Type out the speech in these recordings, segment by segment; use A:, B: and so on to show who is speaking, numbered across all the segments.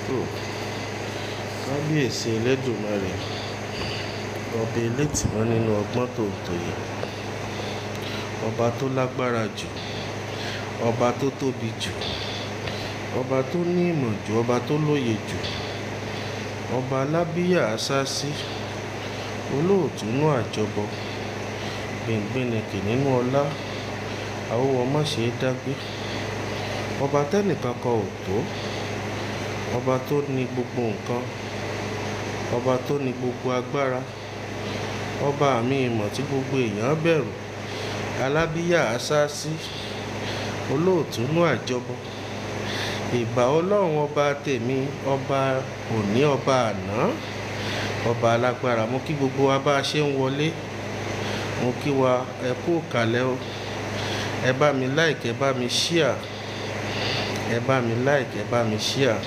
A: Tó, kábíyèsí Elédùmarè, ọba elétìmọ́ nínú ọgbọ́n tòǹtòyè, ọba tó lágbára jù, ọba tó tóbi jù, ọba tó ní ìmọ̀ jù, ọba tó lóye jù, ọba alábíyà àṣásí, olóòtú inú àjọbọ, gbìngbìnìkì nínú ọlá, àwòwọ́ má ṣe é dágbé, ọba tẹ́nìkan kan ò tó, ọba tó ní gbogbo nǹkan, ọba tó ní gbogbo agbára, ọba mi ìmọ̀ tí gbogbo èèyàn bẹ̀rù, alábíyà àṣásí, olóòtú inú àjọbọ, ìbà Ọlọ́run ọba tèmi, ọba òní, ọba àná, ọba alágbára. Mo kí gbogbo wa bá a ṣe ń wọlé, mo kí wa ẹ kú ìkàlẹ̀ o. Ẹ bá mi like, ẹ bá mi share, ẹ bá mi like, ẹ bá mi share.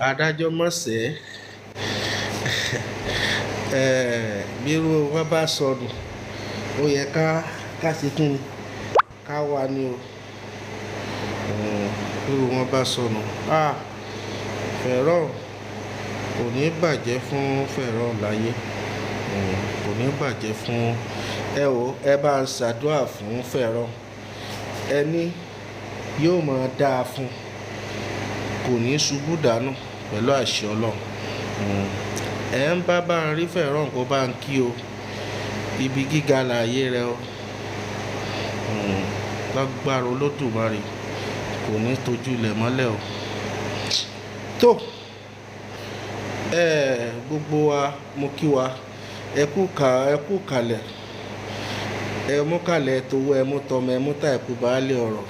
A: Adájọ́ mọ̀sẹ́, bí irú wa bá sọnù, ó yẹ ká ṣe kí ni, ká wá ní o. Bí irú wọn bá sọnù, ah, Fẹ̀rọ̀n kò ní bàjẹ́ fún Fẹ̀rọ̀n láyé. Kò ní bàjẹ́ fún ẹ o. Ẹ bá ń ṣàdúrà fún Fẹ̀rọ̀n, ẹni yóò máa dáa fún, kò ní ṣubú dànù pẹ̀lú àṣẹ Ọlọ́run. Ẹ ń bá ń rí Fẹ̀rọ̀n kó bá ń kí o, ibi gíga láyé rẹ o. Lágbára Olódùmarè kò ní tojú ilẹ̀ mọ́lẹ̀ o. Tó, gbogbo wa mo kí wa, ẹ kú ká, ẹ kú kalẹ̀, ẹ mú kalẹ̀ tówó, ẹ mú tọmọ, ẹ mú ta ẹ̀kú baálé ọ̀rọ̀.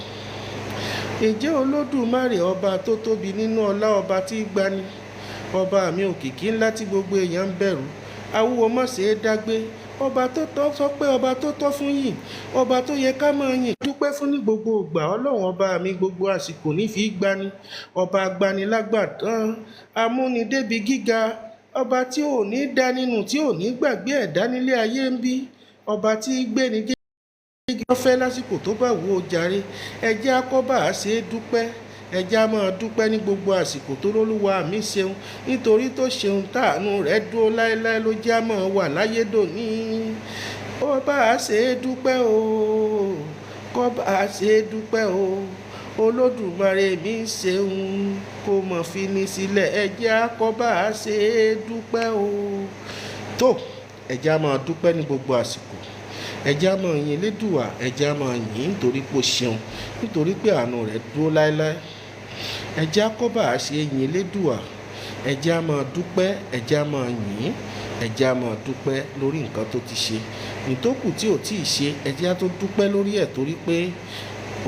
A: Ǹjẹ́ Olódùmarè ọba tó tóbi nínú ọlá, ọba tí í gbani, ọba mi òkìkí ńlá tí gbogbo èèyàn ń bẹ̀rù, awúwo má ṣe é dágbé, ọba tó tọ́ sọ pé ọba tó tọ́ fún yìn, ọba tó yẹ ká máa yìn, dúpẹ́ fún ní gbogbo ìgbà. Ọlọ́run ọba mi gbogbo àsìkò ní fi gbani, ọba agbanilágbàtàn, amúnidébi gíga, ọba tí ò ní dá nínú, tí ò ní gbàgbé ẹ̀dá nílé ayé ń bí, ọba tí gbéni gíga fẹ́ lásìkò tó bá wù ó jàre. Ẹ jẹ́ á kọ́ bá a ṣe é dúpẹ́, ẹ jẹ́ á máa dúpẹ́ ní gbogbo àsìkò tó lólúwa mi ṣeun, nítorí tó ṣeun táànú rẹ̀ dúró láéláé ló jẹ́ á máa wà láyé dòní. Ó bá a ṣe é dúpẹ́ o, kọ́ bá a ṣe é dúpẹ́ o, Olódùmarè mi ṣeun kó mọ̀ fi ní sílẹ̀. Ẹ jẹ́ á kọ́ bá a ṣe é dúpẹ́ o. Tó, ẹ jẹ́ á máa dúpẹ́ ní gbogbo àsìkò, ẹ jẹ́ á máa yin Elédùà, ẹ jẹ́ á máa yìn nítorí pé ó ṣeun, nítorí pé àánú rẹ̀ dúró láéláé. Ẹ jẹ́ á kọ́ bá a ṣe yin Elédùà, ẹ jẹ́ á máa dúpẹ́, ẹ jẹ́ á máa yìn, ẹ jẹ́ á máa dúpẹ́ lórí nǹkan tó ti ṣe, ìtókù tí ò tíì ṣe, ẹ jẹ́ á tó dúpẹ́ lórí ẹ̀, torí pé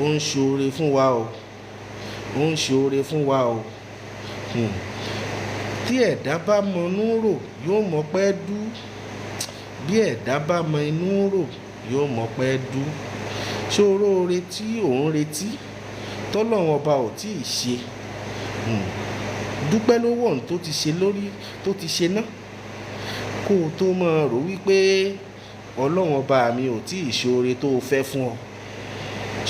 A: ó ń ṣe oore fún wa o, ó ń ṣe oore fún wa o. Tí ẹ̀dá bá mọ inú rò, yóò mọ̀ pé dú. Bí ẹ̀dá bá mọ inú rò, yóò mọ̀ pé dú. Ṣé oore tí òun retí tọ́lọ́run ọba ò tíì ṣe? Dúpẹ́ lọ́wọ́ ohun tó ti ṣe lórí, tó ti ṣe ná, kó o tó máa rò wípé Ọlọ́run ọba mi ò tíì ṣe oore tó o fẹ́ fún ọ.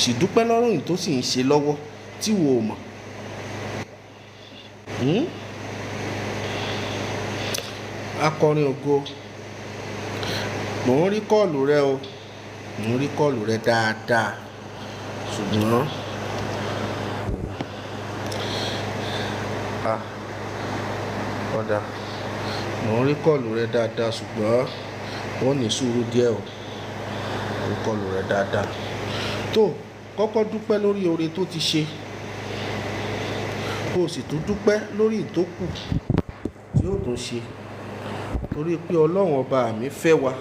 A: Sì dúpẹ́ lọ́rùn yìí tó sì ń ṣe lọ́wọ́ tí wo ò mọ̀. Akọrin ògo, mò ń rí kọ́ọ̀lù rẹ o, mò ń rí kọ́ọ̀lù rẹ dáadáa, ṣùgbọ́n ọ̀dà, mò ń rí kọ́ọ̀lù rẹ dáadáa, ṣùgbọ́n ó ní sùúrù díẹ̀ o. Mò ń rí kọ́ọ̀lù rẹ dáadáa. Tó, kọ́kọ́ dúpẹ́ lórí oore tó ti ṣe, kó o sì tún dúpẹ́ lórí ìtókù tí ó tún ṣe, torí pé Ọlọ́run ọba mi fẹ́ wa,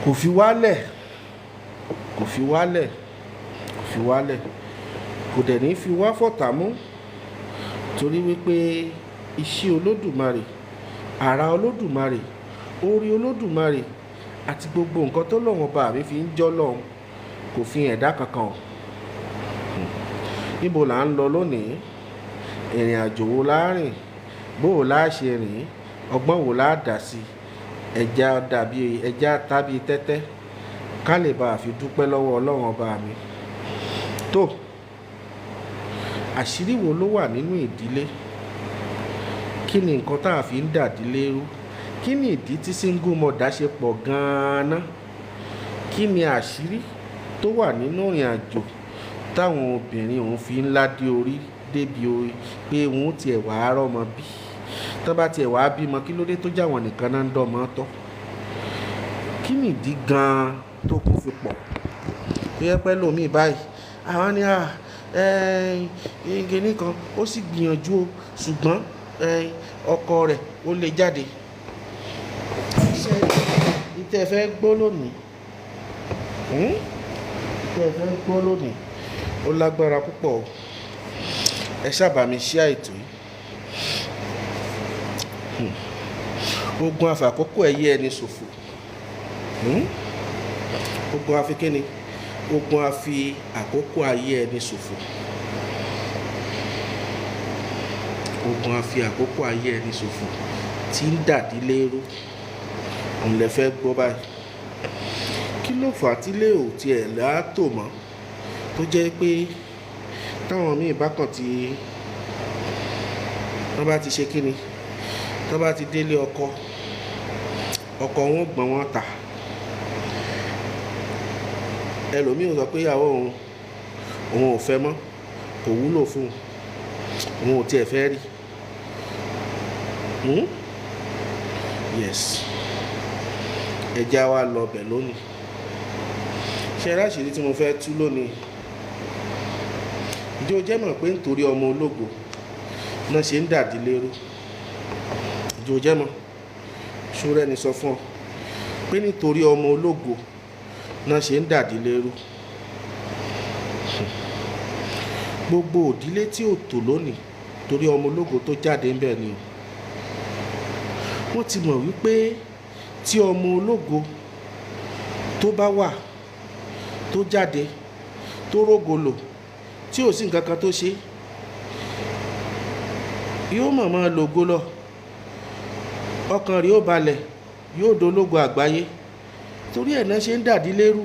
A: kò fi wálẹ̀, kò fi wálẹ̀, kò fi wálẹ̀, kò dẹ̀ ní fi wá fọ̀tà mú, torí wípé iṣẹ́ Olódùmarè, àrà Olódùmarè, oore Olódùmarè àti gbogbo nǹkan tó Ọlọ́run ọba mi fi ń jọ́ lọ́hùn kò fi ẹ̀dá kankan o. Níbo là ń lọ lónìí? Ìrìn àjò wo la rìn? Bó wo la ṣe rìn? Ọgbọ́n wo la dà sí? Ẹja dàbí ẹja tàbí tẹ́tẹ́, ká lè bá a fi dúpẹ́ lọ́wọ́ Ọlọ́run ọba mi. Tó, Àṣírí wo ló wà nínú ìdílé? Kí ni nǹkan tá a fi ń dàdílé rú? Kí ni ìdí tí single mother ṣe pọ̀ gan-an? Kí ni àṣírí tó wà nínú ìrìn àjò táwọn obìnrin òun fi ń ládé orí débi pé òun tiẹ̀ wá rọ́mọ bí? Tán bá tiẹ̀ wá bímọ, kí ló dé tó jáwọn nìkan náà ń dọ́mọ tọ́? Kí ni ìdí gan-an tó kún fi pọ̀? Tó yẹ pé lómi báyìí, àwọn ni kíní kan ó sì gbìyànjú o, ṣùgbọ́n ọkọ rẹ̀ ó lè jáde. Ṣé ìtẹ́ fẹ́ gbọ́ lónìí? Ìtẹ́ fẹ́ gbọ́ lónìí ó lágbára púpọ̀ o. Ẹ sábà mi share ètò yìí. Ogun afàkókò ẹyẹ ẹni ṣòfò. Ogun afi kíni? Ogun afi àkókò ayé ẹni ṣòfò. Ogun afi àkókò ayé ẹni ṣòfò tí ń dàdílé rú. Òun lẹ fẹ́ gbọ́ báyìí. Kí ló fà á tí ilé ò tiẹ̀ látò mọ́ tó jẹ́ pé táwọn míì bá kàn tí wọ́n bá ti ṣe kíni, tí wọ́n bá ti délé ọkọ, ọkọ wọn ó gbọ́n wọn tà. Ẹlòmíì ó sọ pé ìyàwó òun, òun ò fẹ́ mọ́, kò wúlò fún òun, òun ò tiẹ̀ fẹ́ rí. Yes. Ẹ já wa lọ bẹ̀ lónìí. Ṣé ẹ rí àṣírí tí mo fẹ́ tú lónìí? Ǹjẹ́ o jẹ́ mọ̀ pé nítorí ọmọ ológo náà ṣe ń dàdílé rú? Ǹjẹ́ o jẹ́ mọ̀? Ṣó rẹ́ni sọ fún ọ pé nítorí ọmọ ológo náà ṣe ń dàdílé rú? Gbogbo ìdílé tí ò tò lónìí torí ọmọ ológo tó jáde ń bẹ̀ ni o. Wọ́n ti mọ̀ wípé tí ọmọ ológo tó bá wà, tó jáde, tó rógo lò, tí ò sí nǹkan kan tó ṣe, yóò mọ̀ mọ́ lògo lọ. Ọkàn rẹ̀ ó balẹ̀, yóò dológo àgbáyé. Torí ẹ̀ náà ṣe ń dàdílé rú.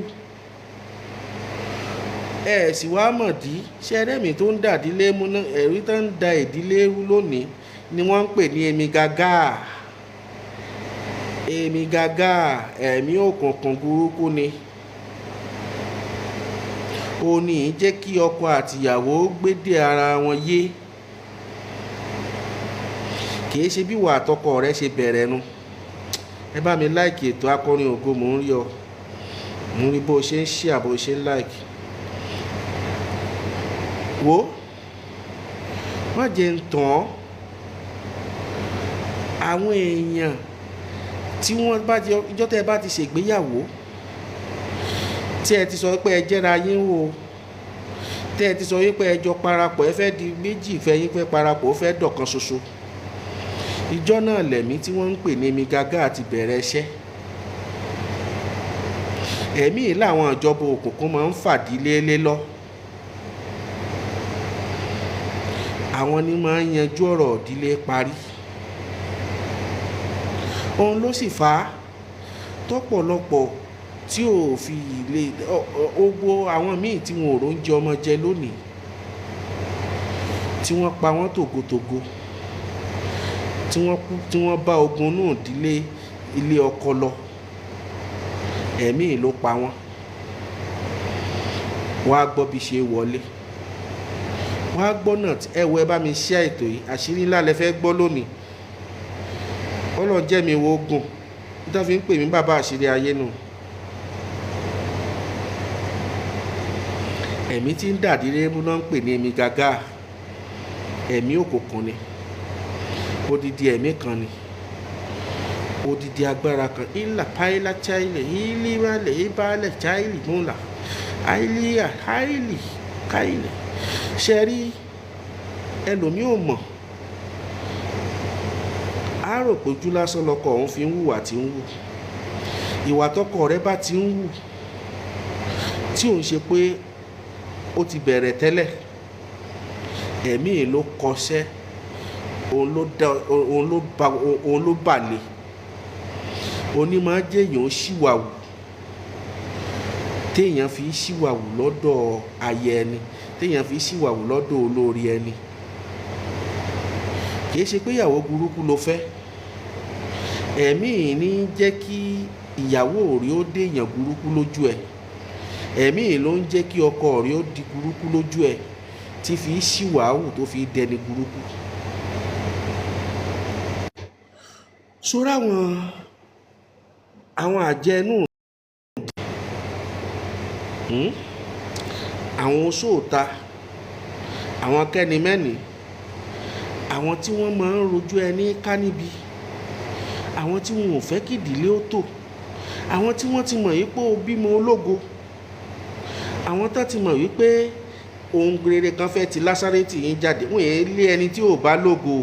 A: Ẹ sì wá mọ̀ dí, ṣé ẹrẹ́mi tó ń dàdílé mú náà, ẹ̀rí tó ń da ìdílé rú lónìí ni wọ́n ń pè ní èmi gàgà. Èmi gàgà, ẹ̀mí òkùnkùn burúkú ni. Ó ní í jẹ́ kí ọkọ àti ìyàwó gbédè ara wọn yé. Kì í ṣe bí ìwà àtọkọ rẹ ṣe bẹ̀rẹ̀ nu. Ẹ bá mi like ètò Akọrin Ògo, mò ń rí ọ. Mò ń rí bó ṣe ń share, bó ṣe ń like. Wo, má jẹ ń tàn ọ́. Àwọn èèyàn tí wọ́n bá ti, ijọ́ tí ẹ bá ti ṣègbéyàwó, tí ẹ ti sọ pé ẹ jẹ́ra yín wò, tí ẹ ti sọ wípé ẹ jọ parapọ̀, ẹ fẹ́ di méjì, ìfẹ́ yín fẹ́ parapọ̀, ó fẹ́ dọ̀kan ṣoṣo. Ijọ́ náà lẹ̀mí tí wọ́n ń pè ní èmi gàgà ti bẹ̀rẹ̀ iṣẹ́. Ẹ̀mí yìí làwọn ìjọba òkùnkùn máa ń fàdílé lé lọ. Àwọn ni máa ń yanjú ọ̀rọ̀ ìdílé parí. Òun ló sì fà á tọ́pọ̀lọpọ̀ tí ò fi lè, gbogbo àwọn míì tí wọn ò róúnjẹ ọmọ jẹ lónìí, tí wọ́n pa wọ́n tògótògó, tí wọ́n kú, tí wọ́n bá ogun náà dílé ilé ọkọ lọ, ẹ̀mí yìí ló pa wọ́n. Wọ́n á gbọ́ bí ṣe wọlé. Wọ́n á gbọ́ náà tí ẹ wo, ẹ bá mi share ètò yìí, àṣírí ńlá lẹ fẹ́ gbọ́ lónìí. Ọlọ́run jẹ́ mi wo ogun. Bí wọ́n fi ń pè mí bàbá àṣírí ayé nu. Ẹ̀mí tí ń dàdílé rú náà ń pè ní èmi gàgà. Ẹ̀mí òkùnkùn ni. Odidi ẹ̀mí kan ni. Odidi agbára kan. Ilà paila chaile, ilirale, ibale chaile múlà. Ailia, haili, kaile. Ṣé rí ẹlòmíì ò mọ̀? A rò pé ojú lásán lọkọ òun fi ń wùwà tí ń wù. Ìwà tọkọ rẹ bá ti ń wù, tí òun ṣe pé ó ti bẹ̀rẹ̀ tẹ́lẹ̀, ẹ̀mí yìí ló kọṣẹ́, òun ló dá, òun ló ba, òun ló bà lé. Oní máa ń jẹ́ èèyàn ó ṣìwàwù. Tí èèyàn fi ń ṣìwàwù lọ́dọ̀ aya ẹni. Téèyàn fi ṣìwàwù lọ́dọ̀ olórí ẹni. Kìí ṣe pé ìyàwó burúkú ló fẹ́. Ẹ̀mí ní jẹ́ kí ìyàwó rí ó déèyàn burúkú lójú ẹ̀. Ẹ̀mí ló ń jẹ́ kí ọkọ rí ó di burúkú lójú ẹ̀, tí fi ṣìwàwù tó fi dẹni burúkú. Sórí àwọn àjẹnú, àwọn oṣóòta, àwọn kẹ́nimẹ́nì, àwọn tí wọ́n máa ń rojú ẹni ká níbi, àwọn tí wọn ò fẹ́ kí ìdílé ó tò, àwọn tí wọ́n ti mọ̀ wípé o bímọ ológo, àwọn tó ti mọ̀ wípé ohun rere kan fẹ́ ti Lásárẹ́tì yín jáde, wọ́n yẹn lé ẹni tí ò bá lógo.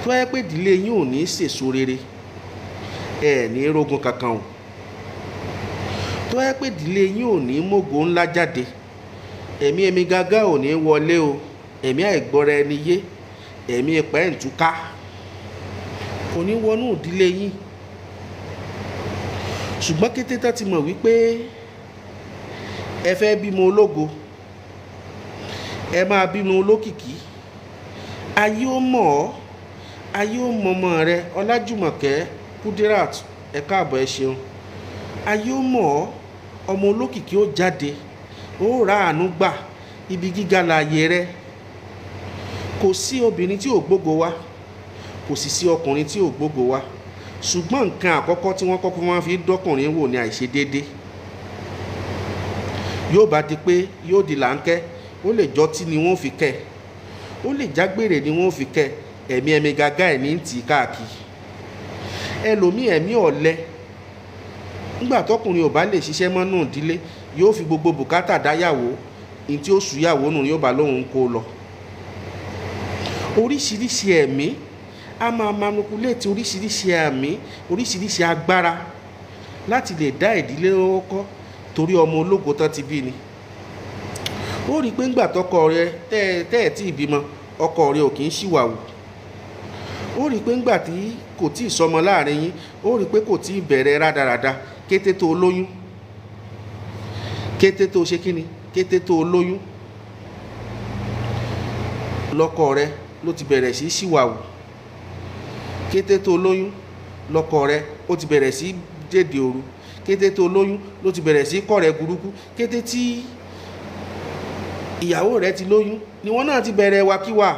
A: Tó bá jẹ́ pé ìdílé yín ò ní sèso rere, ẹ ní rógun kankan o. Tó bá jẹ́ pé ìdílé yín ò ní mógo ńlá jáde, ẹ̀mí ẹ̀mí gágá ò ní wọlé o, ẹ̀mí àìgbọ́ra ẹni yé, ẹ̀mí pẹ́ǹtúká kò ní wọnú ìdílé yín. Ṣùgbọ́n kété tá ti mọ̀ wípé ẹ fẹ́ bímọ ológo, ẹ máa bímọ olókìkí, ayé ó mọ̀ ọ́, ayé ó mọ ọmọ rẹ. Ọlájùmọ̀kẹ́ Kudirat, ẹ káàbọ̀, ẹ ṣeun. Ayé ó mọ̀ ọ́, ọmọ olókìkí ó jáde, ó rà àánú gbà, ibi gíga láàyè rẹ. Kò sí obìnrin tí ò gbógo wá, kò sì sí ọkùnrin tí ò gbógo wá. Ṣùgbọ́n nǹkan àkọ́kọ́ tí wọ́n kọ́kọ́ máa fi dọ́kùnrin wò ní àìṣedéédé. Yóò bá di pé yóò di làǹkẹ́, ó lè jọtí ni wọ́n fi kẹ́, ó lè jágbèrè ni wọ́n fi kẹ́, ẹ̀mí ẹ̀mí gágá ẹ̀ ní tì káàkiri. Ẹlòmíì ẹ̀mí ọ̀lẹ, nígbà tọkùnrin ò bá lè ṣiṣẹ́ mọ́ nù ìdílé, yóò fi gbogbo bùkátà dáyàwó, ní tí ó sùyàwó nù yóò bá lóun kó lọ. Oríṣiríṣi ẹ̀mí a máa manipulate oríṣiríṣi ẹ̀mí, oríṣiríṣi agbára láti lè dá ìdílé lọ́wọ́ kọ́ torí ọmọ ológo tán ti bí ni. Ó rí i pé ńgbà tọkọ rẹ tẹ́ ẹ̀ tí ì bímọ, ọkọ rẹ ò kì í ṣìwàwù. Ó rí i pé ńgbà tí kò tí ì sọmọ láàrin yín, ó rí i pé kò tí ì bẹ̀rẹ̀ rádaràda. Kété tó lóyún, kété tó ṣe kíni, kété tó lóyún, lọ́kọ rẹ ló ti bẹ̀rẹ̀ sí ṣìwàwù. Kété tó lóyún, lọ́kọ rẹ ó ti bẹ̀rẹ̀ sí dèdè òru. Kété tó lóyún ló ti bẹ̀rẹ̀ sí kọ̀rẹ́ burúkú. Kété tí ìyàwó rẹ ti lóyún ni wọ́n náà ti bẹ̀rẹ̀ wàkíwà.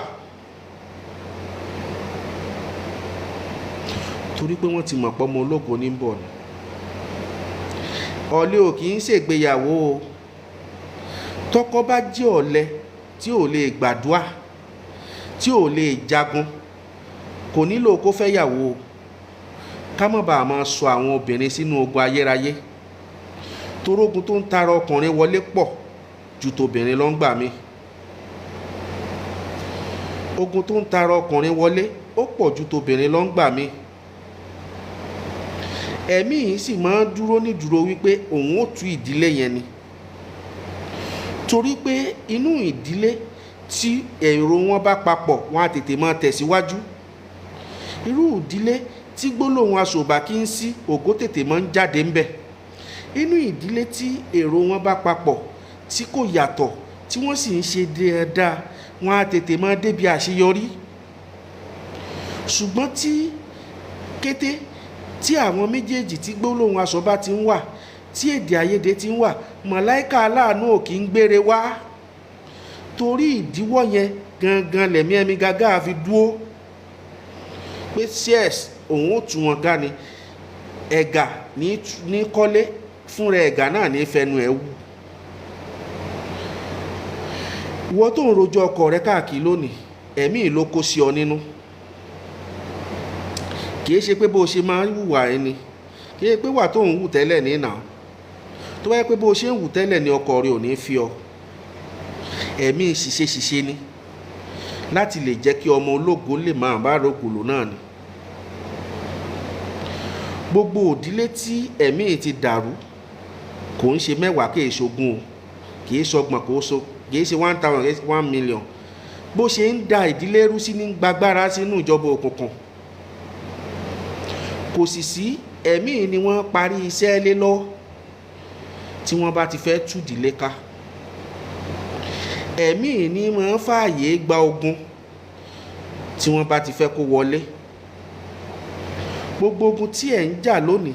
A: Torí pé wọ́n ti mọ̀ pé ọmọ ológo ní ń bọ̀ ni. Ọ̀lẹ ò kì í ṣègbéyàwó o. Tọkọ bá jẹ́ ọ̀lẹ tí ò lè gbàdúà, tí ò lè jagun, kò nílò kó fẹ́ yàwó o. Ká má bàa máa sọ àwọn obìnrin sínú ogun ayérayé. Torógun tó ń tara ọkùnrin wọlé pọ̀ ju tobìnrin lọ ń gbà mí. Ogun tó ń tara ọkùnrin wọlé ó pọ̀ ju tobìnrin lọ ń gbà mí. Ẹ̀mí yìí sì máa ń dúró nídúró wípé òun ó tú ìdílé yẹn ni. Torí pé inú ìdílé tí èrò wọn bá papọ̀, wọn á tètè máa tẹ̀síwájú. Irú ìdílé tí gbólóhùn aṣòbá kí ń sí, ògo tètè máa ń jáde ńbẹ̀. Inú ìdílé tí èrò wọn bá papọ̀, tí kò yàtọ̀, tí wọ́n sì ń ṣe dáadáa, wọn á tètè máa débi àṣeyọrí. Ṣùgbọ́n tí kété tí àwọn méjèèjì tí gbólóhùn aṣòbá ti ń wà, tí èdè àìyedè ti ń wà, màláíkà aláàánú ò kí ń gbére wá. Torí ìdíwọ́ yẹn gangan lẹ̀mí ẹ̀mí gágá fi dúró pé cs òun ó tú wọn gá ni. Ẹ̀gà ní kọ́lé fúnra ẹ̀gà náà ní fẹnu ẹ̀ wú. Ìwọ tó ń rojọ́ ọkọ rẹ káàkiri lónìí, ẹ̀mí ló kó sí ọ nínú. Kì í ṣe pé bó ṣe máa ń hùwà ẹni, kì í ṣe pé wà tó ń hù tẹ́lẹ̀ ní ìnà. Tó bá yẹ pé bó ṣe ń hù tẹ́lẹ̀ ni ọkọ rẹ ò ní fi ọ. Ẹ̀mí ṣìṣe ṣìṣe ni láti lè jẹ́ kí ọmọ ológo lè máa bá rògbòlò náà ni. Gbogbo òdílé tí ẹ̀mí ti dàrú kò ń ṣe mẹ́wàá, kì í ṣogún o, kì í ṣọgbọ̀n, kò so, kì í ṣe 1,000, kì í ṣe 1 million. Bó ṣe ń da ìdílé rú sí ní gbàgbára sínú ìjọba òkùnkùn. Kò sì sí ẹ̀mí ni wọ́n parí iṣẹ́ lé lọ tí wọ́n bá ti fẹ́ tú ìdílé ká. Ẹ̀mí ní máa ń fààyè gba ogun tí wọ́n bá ti fẹ́ kó wọlé. Gbogbo ogun tí ẹ̀ ń jà lónìí,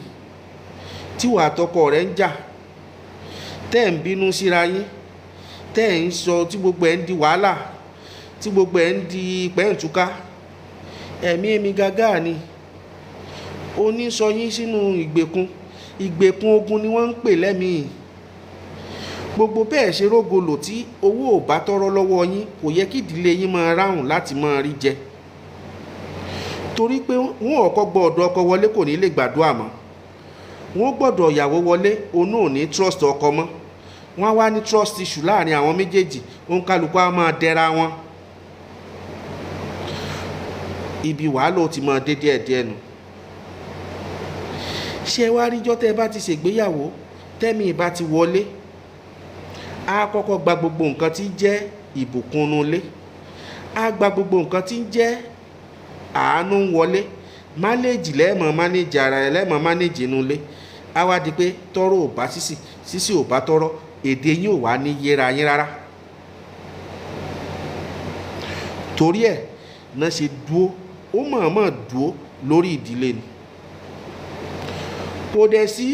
A: tí wàá tọkọ rẹ̀ ń jà, tẹ́ ẹ̀ ń bínú síra yín, tẹ́ ẹ̀ ń sọ, tí gbogbo ẹ̀ ń di wàhálà, tí gbogbo ẹ̀ ń di pẹ́ǹtúká, ẹ̀mí èmi gágá ni onísọ yín sínú ìgbèkùn. Ìgbèkùn ogun ni wọ́n ń pè lẹ́mìí. Gbogbo bẹ́ẹ̀ ṣe rógolò tí owó ò bá tọrọ lọ́wọ́ yín, kò yẹ kí ìdílé yín máa ráhùn láti máa rí jẹ, torí pé wọn ò kọ́ gbọ́ ọ̀dọ̀ ọkọ wọlé, kò ní lè gbàdúrà mọ́. Wọn gbọ́dọ̀ ìyàwó wọlé, òun ò ní trust ọkọ mọ́. Wọ́n á wá ní trust issue láàrin àwọn méjèèjì, òǹkàlùkù á máa dẹra wọn. Ibi wàhálà ó ti máa dé díẹ̀díẹ̀ nù. Ṣé wá ríjọ́ tẹ́ ẹ bá ti ṣègbéyàwó, tẹ́mi ìbá ti wọlé, á kọ́kọ́ gba gbogbo nǹkan tí ń jẹ́ ìbùkún nulẹ̀, á gba gbogbo nǹkan tí ń jẹ́ àánú wọlé. Mánéèjì lẹ́ẹ̀mọ́, mánéèjì ara ẹ lẹ́ẹ̀mọ́, mánéèjì inú ilé. Á wá di pé tọ́rọ̀ ò bá sísì, sísì ò bá tọ́rọ̀, èdè yín ò wá ní yéra yín rárá. Torí ẹ̀ náà ṣe dúó, ó mọ̀ọ́mọ̀ dúó lórí ìdílé ni. Kò dẹ̀ sí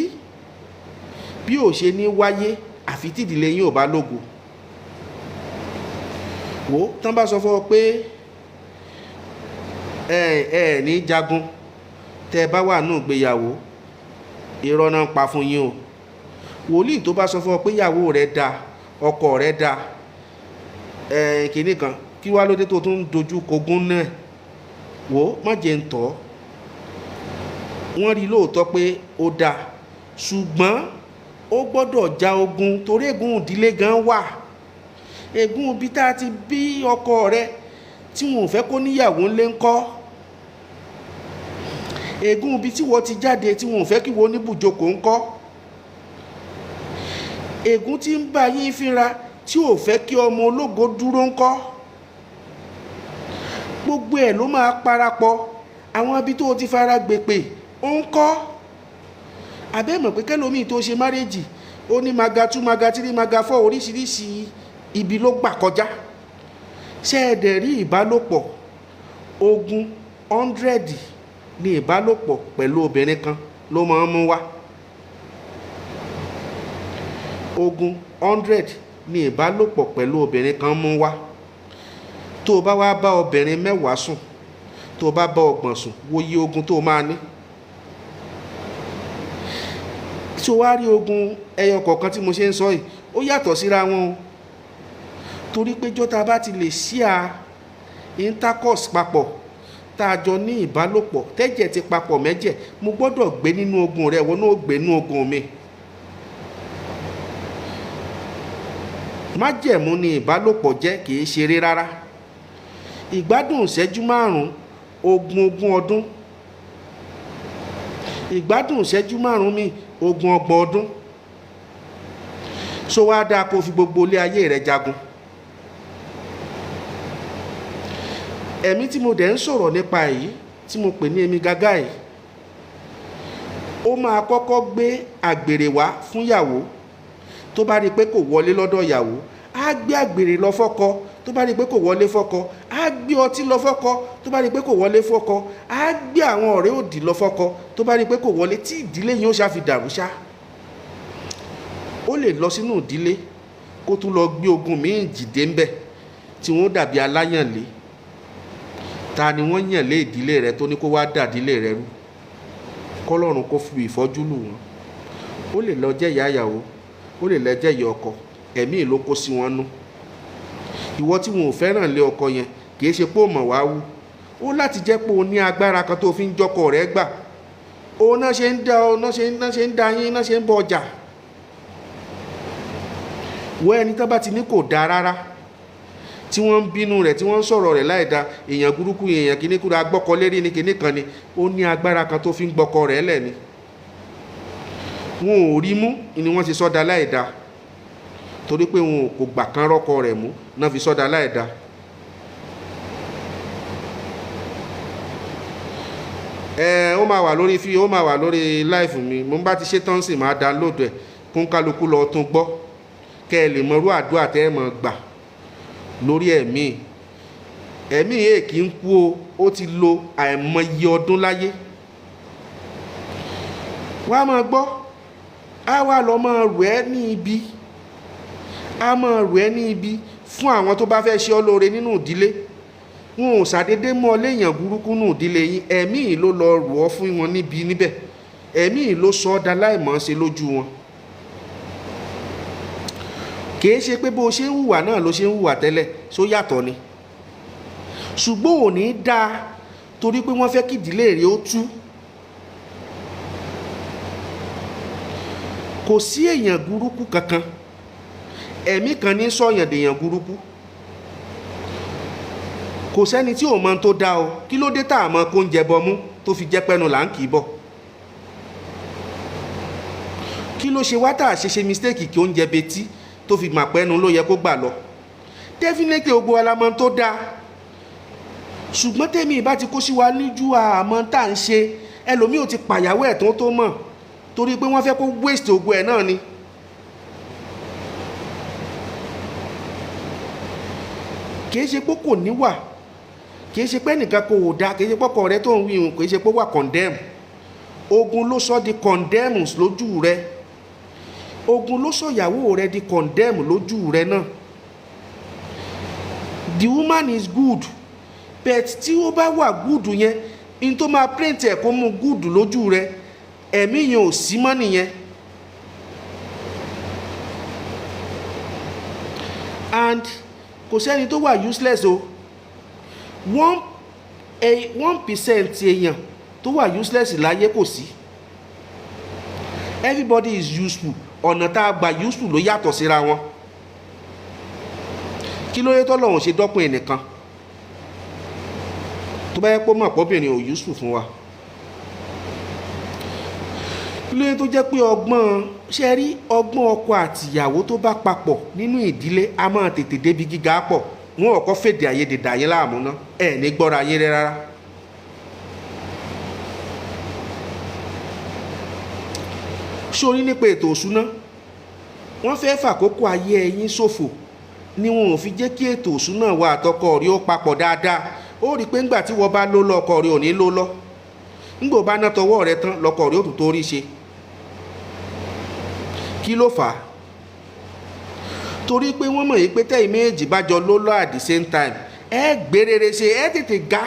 A: bí ò ṣe ní wáyé àfi tí ìdílé yín ò bá lógo. Wò tán bá sọ fún ọ pé ẹ ẹ ní jagun tẹ ẹ bá wà nù gbéyàwó, irọ́ náà ń pa fún yín o. Wòlíì tó bá sọ fún ọ pé ìyàwó rẹ da, ọkọ rẹ da, ẹ kìíní kan, kí wá lóde tó tún dojú kogún náà? Wò má jẹ́ ń tọ́. Wọ́n rí lóòótọ́ pé ó da, ṣùgbọ́n ó gbọ́dọ̀ ja ogun, torí ègún ìdílé gan wà. Ègún ibi tá a ti bí ọkọ rẹ tí wọn ò fẹ́ kó níyàwó ńlé ńkọ́, ègún ibi tí wọ́n ti jáde tí wọn ò fẹ́ kí wọ́n níbùjókòó ńkọ́, ègún tí ń bá yín fínra tí ò fẹ́ kí ọmọ ológo dúró ńkọ́. Gbogbo ẹ̀ ló máa parapọ̀. Àwọn ibi tó o ti fara gbèpè ó ń kọ́. Àbẹ́ mọ̀ pé kẹ́lòmíì tó ṣe márèjì, ó ní maga 2, maga 3, maga 4, oríṣiríṣi ibi ló gbà kọjá. Ṣé ẹ dẹ̀ rí ìbálòpọ̀? Ogun 100 ní ìbálòpọ̀ pẹ̀lú obìnrin kan ló máa ń mú wá. Ogun 100 ní ìbálòpọ̀ pẹ̀lú obìnrin kan mú wá. Tó o bá wá bá obìnrin 10 sùn, tó o bá bá 30 sùn, wo iye ogun tó o máa ní. Tí o wá rí ogun ẹyọ kọ̀ọ̀kan tí mo ṣe ń sọ yìí, ó yàtọ̀ síra wọn o. Torí pé jọ́ta bá ti lè ṣíà intercourse papọ̀, tá a jọ ní ìbálòpọ̀, tẹ́jẹ̀ ti papọ̀ mẹ́jẹ̀, mo gbọ́dọ̀ gbé nínú ogun rẹ, wọ́n náà gbé nínú ogun mi. Májẹ̀mú ni ìbálòpọ̀ jẹ́, kì í ṣeré rárá. Ìgbádùn ìṣẹ́jú 5, ogun ogún ọdún. Ìgbádùn ìṣẹ́jú 5 mi, ogun ọgbọ̀n ọdún. So wá dáa kó fi gbogbo ilé ayé rẹ jagun. Ẹ̀mí tí mo dẹ̀ ń sọ̀rọ̀ nípa èyí tí mo pè ní èmi gágá yìí, ó máa kọ́kọ́ gbé àgbèrè wá fún ìyàwó. Tó bá rí pé kò wọlé lọ́dọ̀ ìyàwó, á gbé àgbèrè lọ fọ́kọ. Tó bá rí pé kò wọlé fọ́kọ, á gbé ọtí lọ fọ́kọ. Tó bá rí pé kò wọlé fọ́kọ, á gbé àwọn ọ̀rẹ́ òdì lọ fọ́kọ. Tó bá rí pé kò wọlé, tí ìdílé yìí ó ṣá fi dàrú ṣá. Ó lè lọ sínú ìdílé kó tún lọ gbé ogun míì jìde ńbẹ̀ tí wọ́n dàbí aláyànlé. Ta ni wọ́n yàn lé ìdílé rẹ tó ní kó wá dà ìdílé rẹ rú? Kọ́lọ́run kó fi ìfọ́jú lù wọ́n. Ó lè lọ jẹ́ ìyá ìyàwó, ó lè lọ jẹ́ ìyá ọkọ, ẹ̀mí ló kó sí wọn nú. Ìwọ tí wọn ò fẹ́ràn lé ọkọ yẹn, kì í ṣe pé ó mọ̀ wá wú. Ó láti jẹ́ pé o ní agbára kan tó fi ń jọkọ rẹ gbà. Ó náà ṣe ń dá ọ, náà ṣe ń dá yín, náà ṣe ń bọ ọjà. Wọ ẹni tán bá ti ní kò dáa rárá, tí wọ́n ń bínú rẹ̀, tí wọ́n ń sọ̀rọ̀ rẹ̀ láì da, èèyàn burúkú, èèyàn kìíní kúrò, agbọ́kọ lérí ní kìíní kan ni, ó ní agbára kan tó fi ń gbọ́kọ rẹ̀ lẹ̀ ni. Wọn ò rí mú ni wọ́n ti sọ́da láì da, torí pé wọn kò gbà kán rọ́kọ rẹ̀ mú náà fi sọ́da láì da. Ó máa wà lórí ó máa wà lórí live mi, mo bá ti ṣe tán sì máa download ẹ̀ kún kálukú lọ tún gbọ́, kẹ́ ẹ lè mọrú àdúrà tẹ́ ẹ mọ̀ gbà. Lórí ẹ̀mí ẹ̀mí èkì ń kú o, ó ti lo àìmọye ọdún láyé. Wọ́n á máa gbọ́, á wá lọ máa rò ẹ́ ní ibi, á máa rò ẹ́ ní ibi fún àwọn tó bá fẹ́ ṣe ọ́ lóore nínú ìdílé. Wọn ò ṣàdédé mọ́ ọ léèyàn burúkú nínú ìdílé yín. Ẹ̀mí yìí ló lọ rò ọ́ fún wọn níbi níbẹ̀. Ẹ̀mí yìí ló sọ ọ́ da láìmọ̀ ṣe lójú wọn. Kìí ṣe pé bó o ṣe ń hùwà náà ló ṣe ń hùwà tẹ́lẹ̀, ṣó yàtọ̀ ni. Ṣùgbọ́n ò ní dáa torí pé wọ́n fẹ́ kí ìdílé rẹ̀ ó tú. Kò sí èèyàn burúkú kankan, ẹ̀mí kan ní sọ̀yàn dèèyàn burúkú. Kò sẹ́ni tí ò mọ tó dáa o. Kí ló dé tá a mọ kó ń jẹ bọmú tó fi jẹ́ pẹ́nu là ń kì í bọ̀? Kí ló ṣe wá tá a ṣe ṣe mistake kí oúnjẹ betí tó fi mà pẹ́nu ló yẹ kó gbà lọ? Definitely gbogbo wa la mọ tó dáa, ṣùgbọ́n tèmi ìbá ti kó sí wa níjú àmọ́ tá à ń ṣe. Ẹlòmíì ò ti pàyàwó ẹ̀ tó mọ̀ torí pé wọ́n fẹ́ kó waste ògo ẹ̀ náà ni. Kìí ṣe pé kò níwà, kìí ṣe pé ẹnìkan kò dáa, kìí ṣe pé ọkọ rẹ tó ń wí òun, kìí ṣe pé ó wà condemn. Ogun ló sọ di condemn lójú rẹ, ogun ló sọ ìyàwó rẹ di condemn lójú rẹ náà. The woman is good, but tí ó bá wà good yẹn, in tó máa print ẹ̀ kó mú good lójú rẹ, ẹ̀mí yẹn ò sí mọ́ nìyẹn. And kò sẹ́ni tó wà useless o. 1% èèyàn tó wà useless láyé kò sí. Everybody is useful. Ọ̀nà tá a gbà useful ló yàtọ̀ síra wọn. Kí ló dé tọ́lọ́run ṣe dọ́kun ẹnìkan tó bá yẹ pé ó mọ̀ pọ́bìnrin ò useful fún wa? Kí ló dé tó jẹ́ pé ọgbọ́n ṣe rí ọgbọ́n ọkọ àtìyàwó tó bá papọ̀ nínú ìdílé a máa tètè débi gíga pọ̀? Wọn ò kọ́ fèdè àìyedè dà yín láàmú ná, ẹ̀ ní gbọ́ra yín rẹ́ rárá. Sórí nípa ètò òṣùná, wọ́n fẹ́ fàkókò ayé ẹ̀yin ṣòfò ni wọn ò fi jẹ́ kí ètò òṣùná wa àtọkọ rí ó papọ̀ dáadáa. Ó rí i pé ńgbà tí wọ́n bá ló lọ, ọkọ rí ò ní ló lọ. Ńgbà ó bá ná tọwọ́ rẹ tán, lọkọ rí ó tún torí ṣe. Kí ló fà á? Torí pé wọ́n mọ̀ yìí pé tẹ́yìn méjì bá jọ ló lọ at the same time, ẹ gbé rere ṣe, ẹ tètè ga,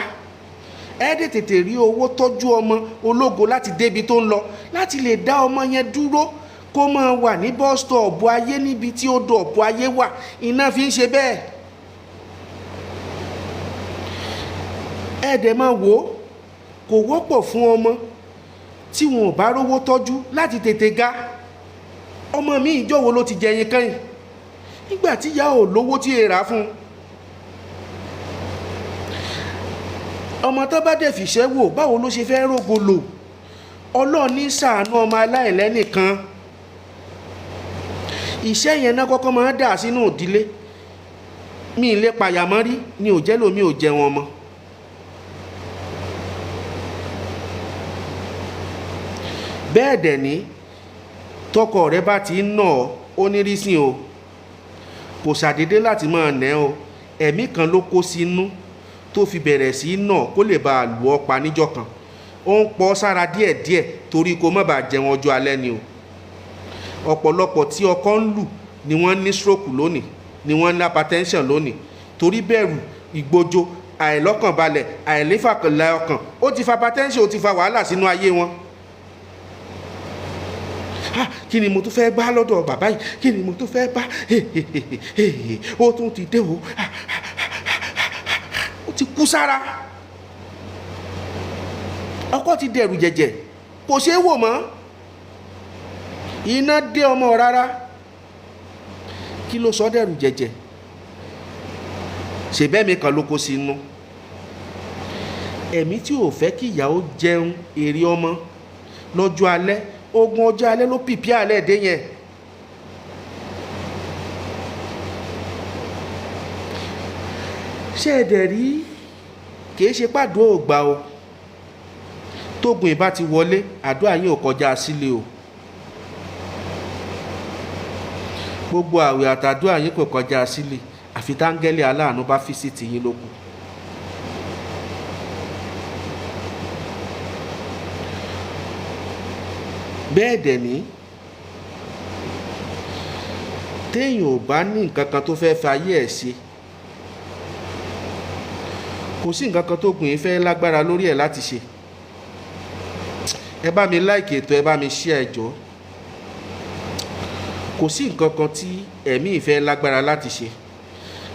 A: ẹ dẹ̀ tètè rí owó tọ́jú ọmọ ológo láti débi tó ń lọ, láti lè dá ọmọ yẹn dúró kó máa wà ní bus stop ayé níbi tí ó dọ̀ ọ̀pọ̀ ayé wà. Iná fi ń ṣe bẹ́ẹ̀. Ẹ dẹ̀ máa wò ó, kò wọ́pọ̀ fún ọmọ tí wọn ò bá rówó tọ́jú láti tètè ga. Ọmọ mi ìjọ́ wo ló ti jẹ ẹyin kẹ́yìn? Nígbà tí ìyá ò lówó tí èrà fún un. Ọmọ tó bá dẹ̀ fìṣẹ́ wò, báwo ló ṣe fẹ́ rógo lò? Ọlọ́run ní ṣàánú ọmọ aláìlẹ́nìkan. Iṣẹ́ yẹn náà kọ́kọ́ máa ń dà sínú ìdílé. Mi ì lè pàyàmọ́ rí ni ò jẹ́ lómi ò jẹun ọmọ. Bẹ́ẹ̀ dẹ̀ ní tọkọ rẹ bá ti ń nà ọ́, ó ní rísìn o, kò ṣàdédé láti máa nà ẹ́ o. Ẹ̀mí kan ló kó sínú tó fi bẹ̀rẹ̀ sí í nà kó lè bá a lù ọ́ pa níjọ́ kan. Ó ń pọ̀ sára díẹ̀díẹ̀ torí kó má bàa jẹun ọjọ́ alẹ́ ni o. Ọ̀pọ̀lọpọ̀ tí ọkọ ń lù ni wọ́n ní stroke lónìí, ni wọ́n ní hypertension lónìí, torí bẹ̀rù, ìgbójo, àìlọ́kànbalẹ̀, àìlèfàkànlẹ̀ ọkàn, ó ti fa hypertension, ó ti fa wàhálà sínú ayé wọn. Ah, kí ni mo tún fẹ́ bá lọ́dọ̀ bàbá yìí? Kí ni mo tún fẹ́ bá? Ó tún ti dé o. Ó ti kú sára. Ọkọ ti dẹ̀rù jẹ̀jẹ̀, kò ṣeé wò mọ́. Iná dé ọmọ rárá. Kí ló sọ dẹ̀rù jẹ̀jẹ̀? Ṣèbẹ́mi kan ló kó sínú. Ẹ̀mí tí ò fẹ́ kí ìyàwó jẹun èrè ọmọ lọ́jọ́ alẹ́, ogun ọjọ́ alẹ́ ló pìpì alẹ́ dé yẹn. Ṣé ẹ dẹ̀ rí? Kìí ṣe pàdó ògbà o. Tógun ìbá ti wọlé, àdúrà yín ò kọjá sílé o. Gbogbo àwẹ̀ àtàdúrà yín kò kọjá sílé. Àfi táńgẹ́lì aláàánú bá fi sí tiyín lókun. Bẹ́ẹ̀ dẹ̀ ní, téèyàn ò bá ní nǹkan kan tó fẹ́ fi ayé ẹ̀ ṣe, kò sí nǹkan kan tó gùn yín fẹ́ lágbára lórí ẹ̀ láti ṣe. Ẹ bá mi like ètò, ẹ bá mi share, ẹ jọ̀ọ́. Kò sí nǹkan kan tí ẹ̀mí ìfẹ́ lágbára láti ṣe.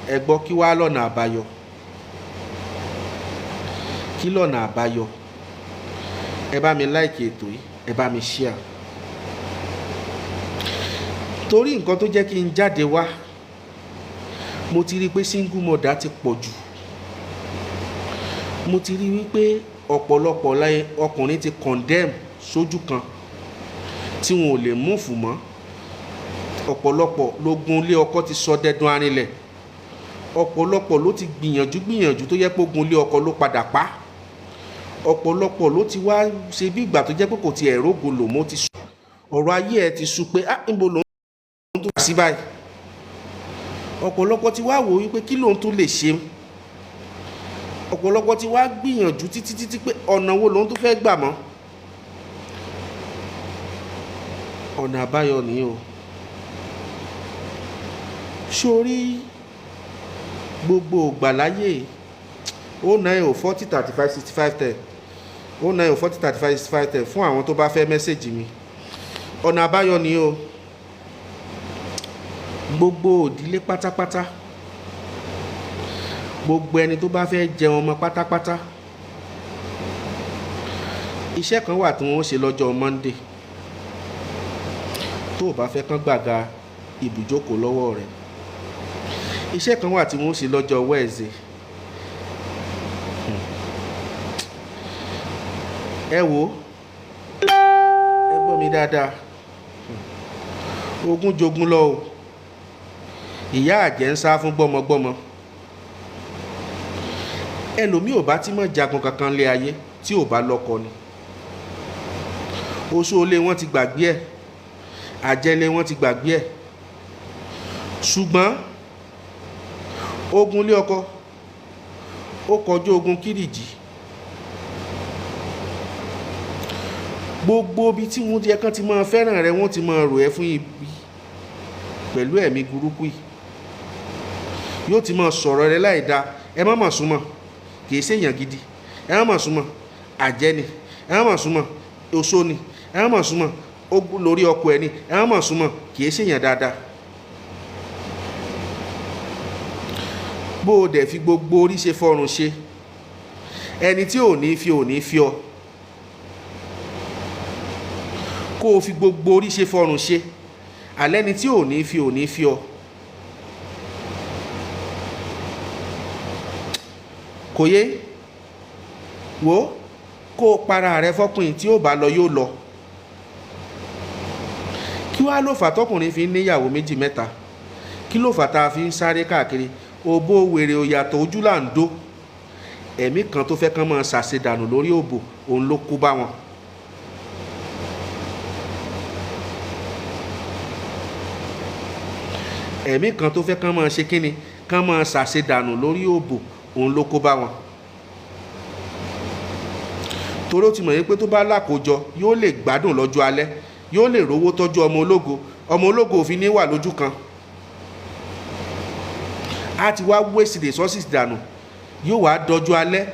A: Ẹ gbọ́, kí wá lọ́nà àbáyọ? Kí lọ́nà àbáyọ? Ẹ bá mi like ètò yìí, ẹ bá mi share. Torí nǹkan tó jẹ́ kí n jáde wá, mo ti rí i pé single mother ti pọ̀ jù. Mo ti rí i wípé ọ̀pọ̀lọpọ̀ láyé ọkùnrin ti condemn sójú kan tí wọn ò lè move mọ́. Ọ̀pọ̀lọpọ̀ lógun ilé ọkọ ti sọ dẹdun arinlẹ̀. Ọ̀pọ̀lọpọ̀ ló ti gbìyànjú gbìyànjú tó jẹ́ pé ogun ilé ọkọ ló padà pa. Ọ̀pọ̀lọpọ̀ ló ti wá ṣe bí ìgbà tó jẹ́ pé kò tiẹ̀ rógo lò mọ́, ti sú. Ọ̀rọ̀ ayé ẹ ti sú pé, ah, níbo lòun tó sí báyìí? Ọ̀pọ̀lọpọ̀ ti wá wò wípé kí lòun tún lè ṣe. Ọ̀pọ̀lọpọ̀ ti wá gbìyànjú títí títí pé ọ̀nà wo lòun tún fẹ́ gbà mọ́. Ọ̀nà àbáyọ nìyí o. Sórí gbogbo ìgbàláyè 090 40 35 65 10, 090 40 35 65 10 fún àwọn tó bá fẹ́ message mi. Ọ̀nà àbáyọ nìyí o. Gbogbo òdílé pátápátá, gbogbo ẹni tó bá fẹ́ jẹun ọmọ pátápátá, iṣẹ́ kan wà tí wọ́n ó ṣe lọ́jọ́ Monday. Tó o bá fẹ́ kán gbàga ibùjókòó lọ́wọ́ rẹ̀, iṣẹ́ kan wà tí wọ́n ó ṣe lọ́jọ́ Wednesday. Ẹ wo, ẹ gbọ́ mi dáadáa. Ogún jogun lọ o. Ìyá àjẹ́ ń sá fún gbọ́mọgbọ́mọ. Ẹlòmíì ò bá tí mọ̀ jagun kankan lé ayé tí ò bá lọ́kọ ni. Oṣó ilé wọn ti gbàgbé ẹ̀, àjẹlé wọn ti gbàgbé ẹ̀. Ṣùgbọ́n ogun ilé ọkọ ó kọjú ogun kírìjì. Gbogbo ibi tí wọ́n ti ẹ̀kan ti máa fẹ́ràn rẹ, wọ́n ti máa rò ẹ́ fún ibi pẹ̀lú ẹ̀mí burúkú yìí. Yóò ti máa sọ̀rọ̀ rẹ láì da. Ẹ má mà súnmọ́, kì í ṣe èèyàn gidi. Ẹ má mà súnmọ́, àjẹ́ ni. Ẹ má mà súnmọ́, oṣó ni. Ẹ má mà súnmọ́, ogun lórí ọkọ ẹ ni. Ẹ má mà súnmọ́, kì í ṣe èèyàn dáadáa. Bó o dẹ̀ fi gbogbo orí ṣe fọrùn ṣe, ẹni tí ò ní fi ò ní fi ọ. Kó o fi gbogbo orí ṣe fọrùn ṣe, àlẹ́ ni tí ò ní fi ò ní fi ọ. Kò yé wo, kó o para rẹ fọkùnrin tí ó bá lọ yóò lọ. Kí wá ló fà tọkùnrin fi ń níyàwó méjì mẹ́ta? Kí ló fà tá a fi ń sáré káàkiri? Òbó wèrè òyàtọ̀ ojú là ń dó. Ẹ̀mí kan tó fẹ́ kán máa ṣàṣedànù lórí òbò, òun ló kó bá wọn. Ẹ̀mí kan tó fẹ́ kán máa ṣe kíni, kán máa ṣàṣedànù lórí òbò, òun ló kó bá wọn. Torí ó ti mọ̀ pé tó bá lákòójọ, yóò lè gbádùn lọ́jọ́ alẹ́, yóò lè rówó tọ́jú ọmọ ológo. Ọmọ ológo ò fi ní wà lójú kan. A ti wá waste resources dànù, yóò wá dọjú alẹ́,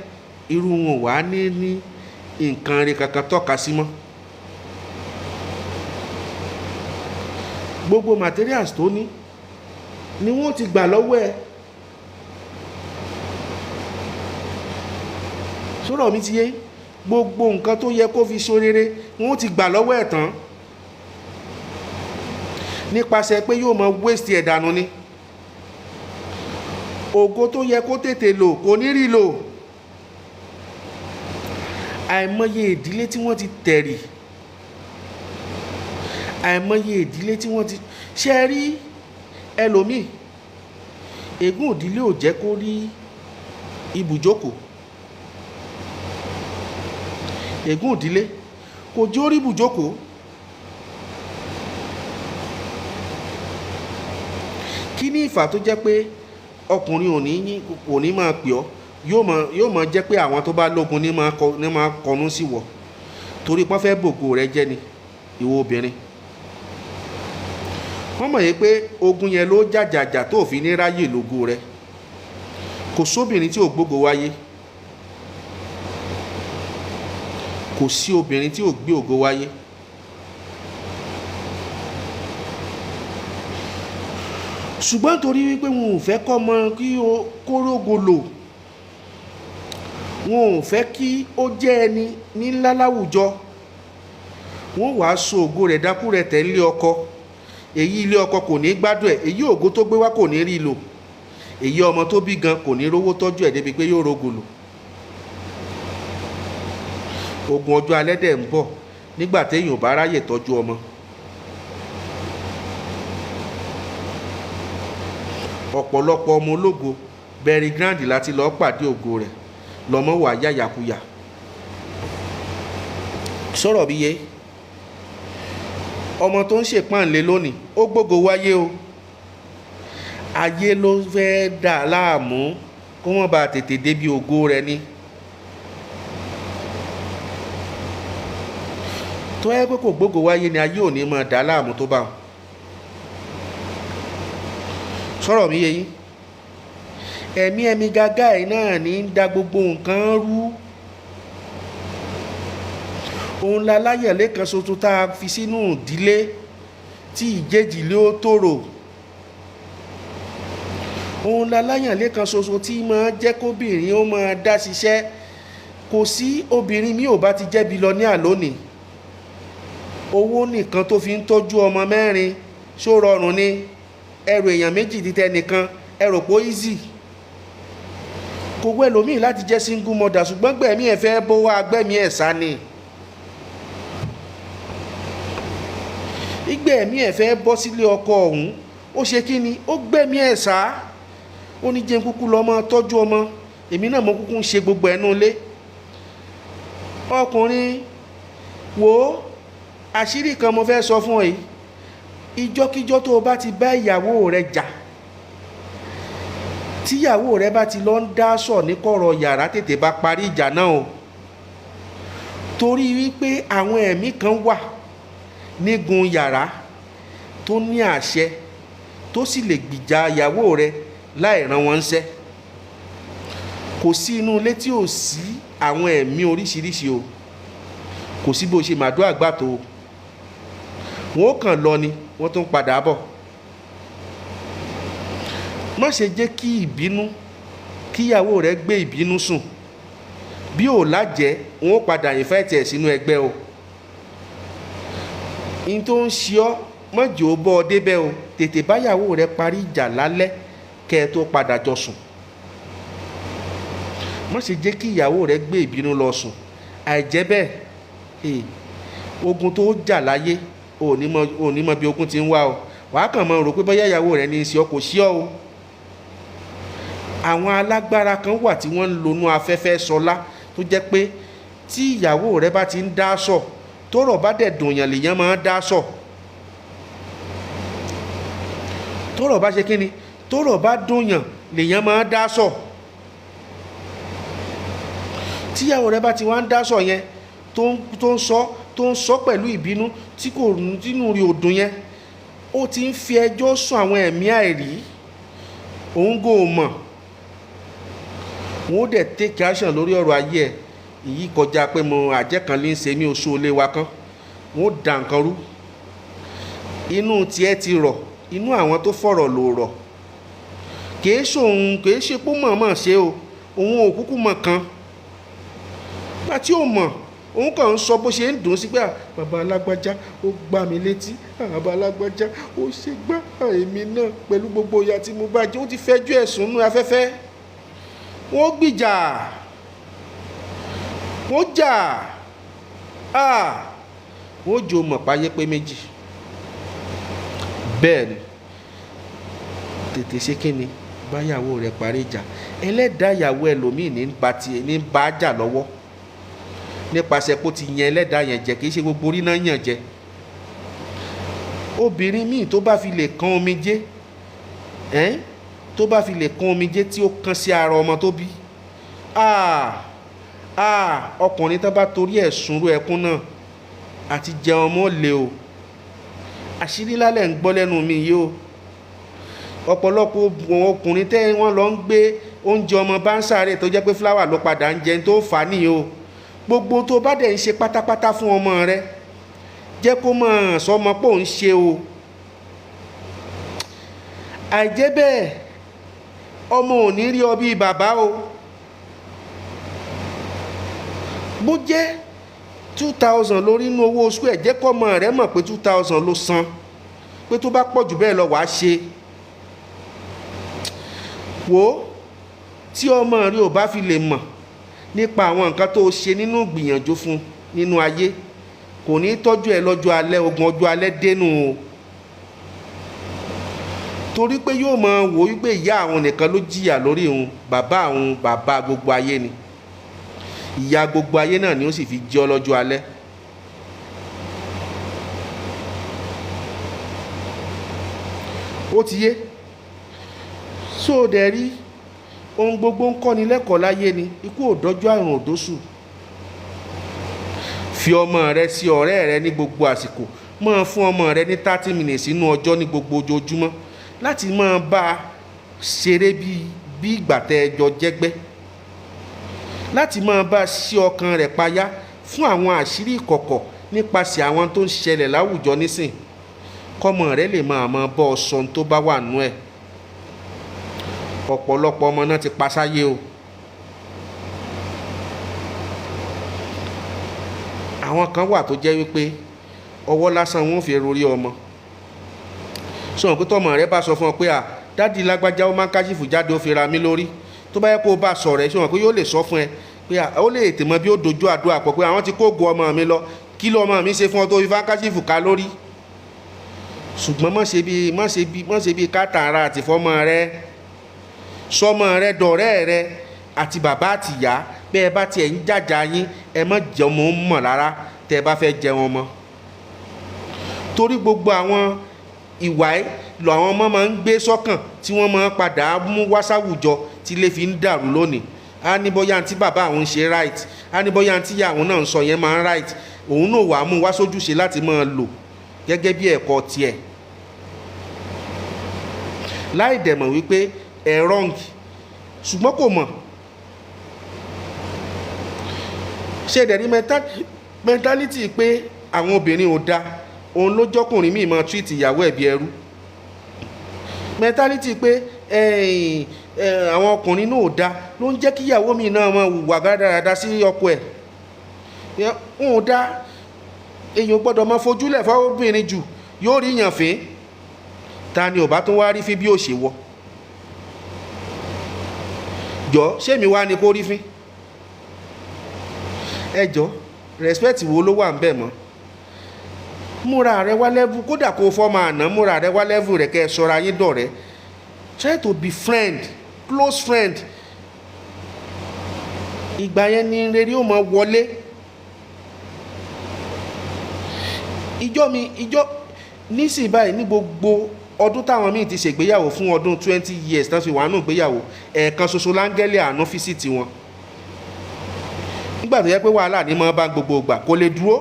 A: irú wọn wà ní ní nǹkan rẹ̀ kankan tọ́ka sí mọ́. Gbogbo materials tó ní ni wọ́n ti gbà lọ́wọ́ ẹ̀. Sọ̀rọ̀ mi ti yé, gbogbo nǹkan tó yẹ kó fi ṣorere wọ́n ti gbà lọ́wọ́ ẹ̀ tán. Nípasẹ̀ pé yóò mọ waste ẹ̀ dànù ni. Ògo tó yẹ kó tètè lò kò ní rí lò. Àìmọye ìdílé tí wọ́n ti tẹ̀rì, àìmọye ìdílé tí wọ́n ti ṣe rí. Ẹlòmíì, ègún ìdílé ò jẹ́ kó rí ibùjókòó. Ègún ìdílé kò jẹ́ ó rí ibùjókòó. Kí ní ìfà tó jẹ́ pé Ọkùnrin ò ní máa pè ọ́, yóò máa jẹ́ pé àwọn tó bá lógun ní máa kọnú sí wọ, torí pé wọ́n fẹ́ bògo rẹ jẹ́ ni ìwọ obìnrin. Wọ́n mọ̀ yé pé ogun yẹn ló jàjàjà tó fi ní ráyè lógo rẹ. Kò sóbìnrin tí ò gbógo wáyé, kò sí obìnrin tí ò gbé ògo wáyé. Ṣùgbọ́n torí wípé wọn ò fẹ́ kọ́ ọmọ kí ó kórógo lò, wọn ò fẹ́ kí ó jẹ́ ẹni ní ńlá láwùjọ, wọ́n wàá so ògo rẹ̀ dákú rẹ̀ tẹ̀ nílé ọkọ. Èyí ilé ọkọ kò ní gbádùn ẹ̀, èyí ògo tó gbé wá kò ní rí lò, èyí ọmọ tó bí gan kò ní rówó tọ́jú ẹ̀ débi pé yóò rogo lò. Ogun ọjọ́ alẹ́ dẹ̀ ń bọ̀ nígbà téèyàn ò bá ráyè tọ́jú ọmọ. Ọ̀pọ̀lọpọ̀ ọmọ ológo Berry Grand láti lọ́ọ́ pàdé ògo rẹ̀, lọ́mọ wà yáyàkuyà. Sọ̀rọ̀ bí yé, ọmọ tó ń ṣèpáǹlé lónìí ó gbógo wáyé o. Ayé ló fẹ́ dà láàmú kó wọ́n bá tètè débi ògo rẹ̀ ni. Tó yẹ pé kò gbógo wáyé ni ayé ò ní máa dà láàmú tó bá wọn. Sọ̀rọ̀ mi yé yín, ẹ̀mí gágá ẹ̀ náà ní ń da gbogbo nǹkan rú. Òun la láyẹ̀lé kan ṣoṣo tá a fi sínú ìdílé tí ìjejì lé ó tòrò. Òun la láyẹ̀lé kan ṣoṣo tí máa jẹ́ kóbìnrin ó máa dá ṣiṣẹ́. Kò sí obìnrin mi ò bá ti jẹ́ bílọ́níà lónìí. Owó nìkan tó fi ń tọ́jú ọmọ mẹ́rin ṣó rọrùn ni? Ẹrù èèyàn méjì títẹ nìkan, ẹrù pó easy. Kò wẹ́ lómi láti jẹ́ single mother, ṣùgbọ́n gbẹ̀mí ẹ̀ fẹ́ bó wá gbẹ̀mí ẹ̀ sá ni. Ìgbẹ̀mí ẹ̀ fẹ́ bọ́ sílé ọkọ ọ̀hún, ó ṣe kí ni? Ó gbẹ̀mí ẹ̀ sá. Ó ní jẹ́ kúkú lọ́mọ tọ́jú ọmọ, èmi náà mo kúkú ń ṣe gbogbo ẹnu ilé. Ọkùnrin wo, àṣírí kan mo fẹ́ sọ fún ẹ yìí. Ìjọ́kíjọ́ tó o bá ti bá ìyàwó rẹ jà, tíyàwó rẹ bá ti lọ ń dá sọ̀ ní kọ̀rọ̀ yàrá, tètè bá parí ìjà náà o. Torí wípé àwọn ẹ̀mí kan wà nígun yàrá tó ní àṣẹ tó sì lè gbìjà ìyàwó rẹ láì rán wọn ńṣẹ́. Kò sí inú ilé tí ò sí àwọn ẹ̀mí oríṣiríṣi o. Kò sí bó ṣe màdúrà gbà tó o. Wọ́n kàn lọ ni wọ́n tún padà bọ̀. Má ṣe jẹ́ kí ìbínú kíyàwó rẹ gbé ìbínú sùn. Bí ò lájẹ́, wọ́n padà invite ẹ̀ sínú ẹgbẹ́ o. In tó ń ṣe ọ́, má jẹ́ ó bọ́ ọ débẹ̀ o. Tètè báyàwó rẹ parí ìjà lálẹ́ kẹ́ ẹ tó padà jọ sùn. Má ṣe jẹ́ kí ìyàwó rẹ gbé ìbínú lọ sùn. Àìjẹ́ bẹ́ẹ̀, ogun tó jà láyé ò ní mọ bí ogun ti ń wá o. Wàá kàn máa rò pé bóyá ìyàwó rẹ ní í ṣe ọ́, kò ṣe ọ́ o. Àwọn alágbára kan wà tí wọ́n ń lonú afẹ́fẹ́ sọlá tó jẹ́ pé tí ìyàwó rẹ bá ti ń dá sọ, tọ́rọ̀ bá dẹ̀ dùn yàn lèèyàn máa dá sọ. Tọ́rọ̀ bá ṣe kí ni? Tọ́rọ̀ bá dùn yàn lèèyàn máa dá sọ. Tí ìyàwó rẹ bá ti wá ń dá sọ yẹn, tó ń sọ pẹ̀lú ìbínú tí kò tínú rí òdùn yẹn, ó ti ń fi ẹjọ́ sùn àwọn ẹ̀mí àìrí, òun kò mọ̀. Wọ́n ó dẹ̀ take action lórí ọ̀rọ̀ ayé ẹ̀. Èyí kọjá pé mo àjẹ́ kan lè ń ṣe mí oṣù olé wa kan. Wọ́n ó da nǹkan rú. Inú tiẹ̀ ti rọ̀, inú àwọn tó fọ̀rọ̀ lò rọ̀. Kìí ṣòun, kìí ṣe pé mọ̀ọ́mọ̀ ṣe o, òun ò kúkú mọ̀ kan. Nígbà tí ó mọ̀, òun kàn ń sọ bó ṣe ń dùn sí pé bàbá alágbájá ó gbá mi létí, bàbá alágbájá ó ṣe gbá èmi náà pẹ̀lú gbogbo ìyà tí mo bá jẹ, ó ti fẹjú ẹ̀sùn nú afẹ́fẹ́. Wọ́n gbìjà, wọ́n jà, wọ́n jò mọ̀ páyé pé méjì. Bẹ́ẹ̀ ni, tètè ṣe kí ni? Báyàwó rẹ̀ parí ìjà. Ẹlẹ́dàá ìyàwó ẹlòmíì ní bá jà lọ́wọ́. Nípasẹ̀ pé ó ti yan ẹlẹ́dàá yẹn jẹ, kì í ṣe gbogbo orí náà yàn jẹ. Obìnrin míì tó bá fi lè kan omijé, Tó bá fi lè kan omijé tí ó kan sí ara ọmọ tó bí, ah ah, ọkùnrin tó bá torí ẹ̀ sunrú ẹkún náà àti jẹun ọmọ lè o. Àṣírí lálẹ́ ń gbọ́ lẹ́nu mi yìí o. Ọ̀pọ̀lọpọ̀ ọkùnrin tẹ́ wọ́n lọ ń gbé oúnjẹ ọmọ bá ń sáré tó jẹ́ pé fúláwà ló padà ń jẹun tó fà á nìyí o. Gbogbo tó bá dẹ̀ ń ṣe pátápátá fún ọmọ rẹ, jẹ́ kó mọ̀ sọmọ pé òun ṣe o. Àìjẹ́ bẹ́ẹ̀, ọmọ ò ní rí ọ bí bàbá o. Bó jẹ́ 2,000 lórí inú owó oṣù ẹ̀, jẹ́ kó ọmọ rẹ mọ̀ pé 2,000 ló san, pé tó bá pọ̀ jù bẹ́ẹ̀ lọ wàá ṣe. Wò ó, tí ọmọ rẹ ò bá fi lè mọ̀ nípa àwọn nǹkan tó ṣe nínú ìgbìyànjú fún nínú ayé, kò ní tọ́jú ẹ lọ́jọ́ alẹ́. Ogun ọjọ́ alẹ́ dénú o, torí pé yóò máa wò wípé ìyá àwọn nìkan ló jìyà lórí òun, bàbá àwọn bàbá gbogbo ayé ni, ìyá gbogbo ayé náà ni ó sì fi jẹ́ ọ lọ́jọ́ alẹ́. Ó ti yé so dẹ̀ rí ohun gbogbo ń kọ́ni lẹ́kọ̀ọ́ láyé ni. Ikú ò dọ́jú, àrùn ò dóṣù. Fi ọmọ rẹ sí ọ̀rẹ́ rẹ ní gbogbo àsìkò. Máa fún ọmọ rẹ ní 30 minutes nínú ọjọ́ ní gbogbo ojoojúmọ́ láti máa bá a ṣeré bí ìgbà tẹ́ ẹ jọ jẹ́gbẹ́, láti máa bá a ṣí ọkàn rẹ̀ payá fún àwọn àṣírí ìkọ̀kọ̀ nípasẹ̀ àwọn tó ń ṣẹlẹ̀ láwùjọ nísìn, kọ́mọ rẹ lè máa máa bọ́ ọ sọ ohun tó bá wà nú ẹ̀. Ọ̀pọ̀lọpọ̀ ọmọ náà ti pa sáyé o. Àwọn kan wà tó jẹ́ wípé ọwọ́ lásán wọn ò fi rorí ọmọ. Sọ pé tọmọ rẹ bá sọ fún ọ pé à dádì lágbájá ó máa ń káṣífù jáde ó fi ra mí lórí, tó bá yẹ kó o bá sọ̀rọ̀ ẹ, sọ pé yóò lè sọ fún ẹ pé ó lè tètè mọ bí ó dojú àdúrà pọ̀ pé àwọn ti kó go ọmọ mi lọ, kí ló ọmọ mi ṣe fún ọ tó fi fá káṣífù ká lórí. Ṣùgbọ́n má ṣe bí kátàrà àti fọmọ rẹ, sọmọ rẹ dọ̀rẹ́ rẹ àti bàbá àti ìyá. Bẹ́ ẹ bá tiẹ̀ ń jàjà yín, ẹ má jẹun mọ́ mọ̀ rárá tẹ́ ẹ bá fẹ́ jẹun ọmọ. Torí gbogbo àwọn ìwà ẹ lọ àwọn ọmọ máa ń gbé sọ́kàn tí wọ́n máa ń padà mú wá sáwùjọ tí ilé fi ń dàrú lónìí. Á ní bóyá àǹtí bàbá àwọn ń ṣe right, á ní bóyá àǹtí ìyá àwọn náà ń sọ yẹn máa ń right, òun náà wàá mú wá sójúṣe láti máa lò gẹ́gẹ́ bí ẹ̀kọ́ tiẹ̀, láì dẹ̀ mọ̀ wípé ẹ̀ wrong, ṣùgbọ́n kò mọ̀. Ṣé dẹ̀ ní mentality pé àwọn obìnrin ò da, òun ló jọ́kùnrin míì máa treat ìyàwó ẹ̀ bí ẹrú. Mentality pé àwọn ọkùnrin náà ò da ló ń jẹ́ kí ìyàwó mi náà máa hùwà rádaràda sí ọkọ ẹ̀. Ń ò da, èèyàn gbọ́dọ̀ máa fojúlẹ̀ fáwọn jù, yóò rí yàn fín. Ta ni ò bá tún wá rí fín bí ó ṣe wọ? Jọ, ṣé mi wá ni kó rí fín? Ẹ jọ, respect wo ló wà ń bẹ̀ mọ́? Múra rẹ wá level, kódà kó fọ́ máa ná, múra rẹ wá level rẹ kẹ́ ẹ sọra yín dọ̀rẹ́. Try to be friend, close friend. Ìgbà yẹn ni rere ó máa wọlé. Ìjọ mi, ìjọ nísìnyí báyìí, ní gbogbo ọdún táwọn míì ti ṣègbéyàwó fún ọdún 20 years tán fi wà nù gbéyàwó, ẹ̀ẹ̀kan ṣoṣo láńgẹ́lì àánú físìtì wọn. Nígbà tó yẹ pé wàhálà ní máa bá gbogbo ìgbà, kò lè dúró.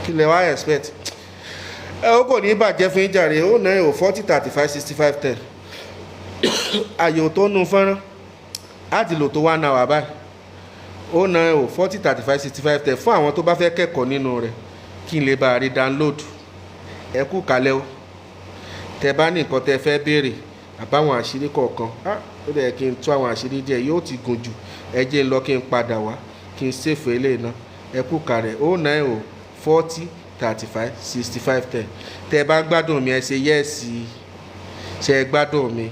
A: Kí lẹ wá expect? Ẹ ó kò ní bàjẹ́ fún ìjàre. 090 40 35 65 10. Àyò tó nu fọ́nrán á ti lò tó 1 hour báyìí. 090 40 35 65 10 fún àwọn tó bá fẹ́ kẹ́kọ̀ọ́ nínú rẹ̀, kí n lè bá a rí download. Ẹ kú kalẹ̀ o. Tẹ bá ní nǹkan tẹ fẹ́ béèrè àbáwọn àṣírí kọ̀ọ̀kan, ó dẹ̀ kí n tú àwọn àṣírí díẹ̀, yóò ti gùn jù. Ẹ jẹ́ n lọ kí n padà wá kí n ṣèfò eléyìí ná. Ẹ kú kalẹ̀. 090 40 35 65 10. Tẹ bá ń gbádùn mi, ẹ ṣe yes. Ṣe ẹ gbádùn mi?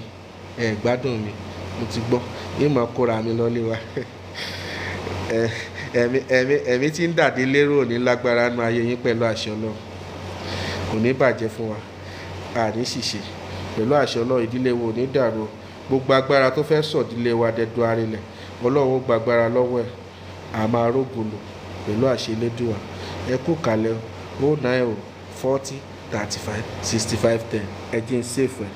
A: Ẹ gbádùn mi, mo ti gbọ́. Yín mọ̀ kóra mi lọ́lé wa. Ẹ̀mí tí ń dàdé lérò ní lágbára nu ayé yín pẹ̀lú àṣẹ Ọlọ́run. Kò ní bàjẹ́ fún wa, àní ṣìṣe pẹ̀lú àṣẹ Ọlọ́run. Ìdílé wo ò ní dàrú. Gbogbo agbára tó fẹ́ sọ ìdílé wa dẹdun arinlẹ̀, Ọlọ́run ó gba agbára lọ́wọ́ ẹ̀. A máa rógolo pẹ̀lú àṣẹ Elédùà. Ẹ kú kalẹ̀ o. 090 40 35 65 10. Ẹ jẹ́ n save ẹ̀.